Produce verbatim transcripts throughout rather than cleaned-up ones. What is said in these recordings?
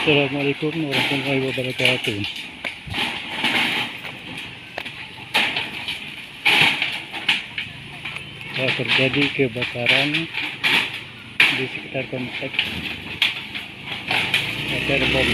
Assalamualaikum warahmatullahi wabarakatuh. Telah terjadi kebakaran di sekitar kompleks Waterboom.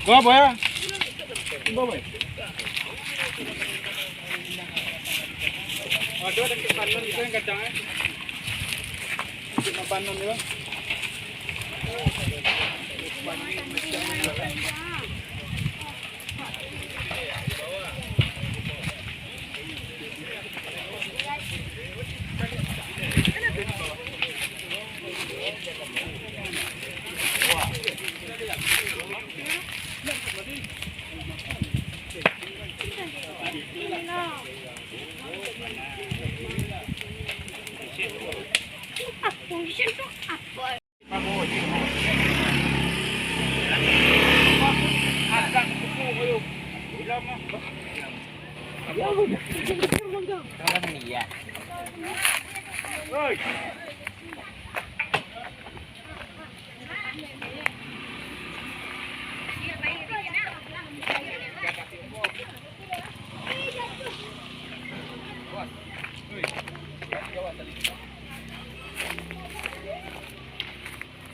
Gua apa ya? Gua apa ya? Aduh, ada kipanon itu yang kacang, eh. Kipanon itu.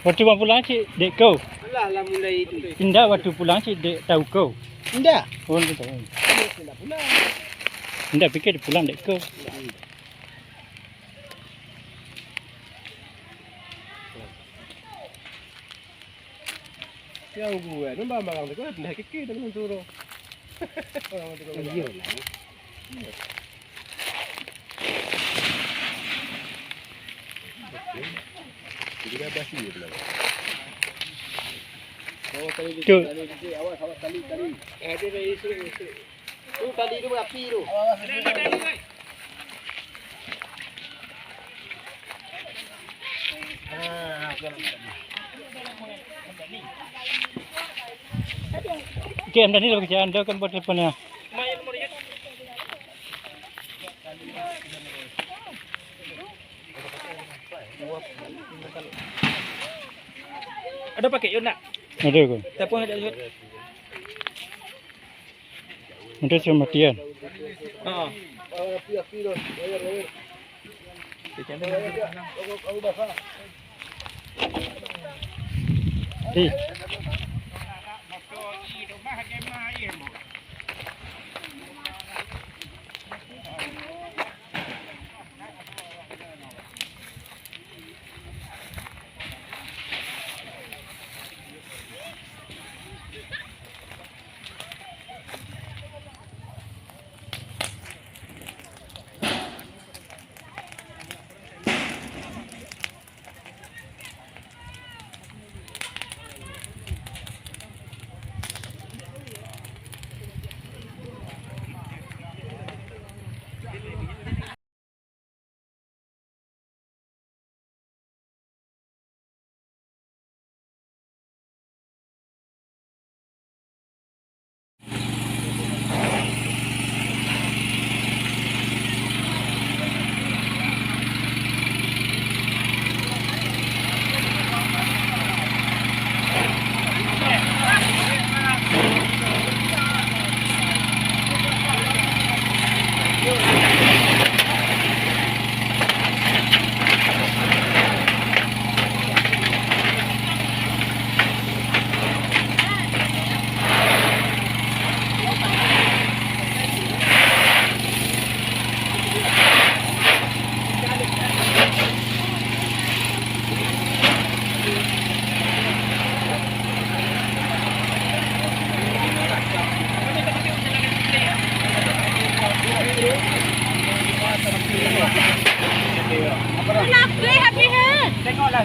Watèe bak pulang cit dek kau. Alah, lah mulai itu. Indak, watèe pulang cit dek tau kau. Indak. Oh, indak. Indak pulang. Indak, pikir pulang dek kau. Yang gue, nambah barang tu kan pindah keke dalam turu. Iya lah. Jadi dah basi je pula. Oh, tali tu. Tali tu, awas, awas tali, tali. Eh, dia dah isi, isi. Tu tali tu berapi tu. Okey, anda ni lah kerja anda kan buat telepon ya. Ada pakai yo nak? Ada kan? Siapa ada yo? Ada cuma matian. Ha. Di. Kenapa habis, eh? Tengoklah.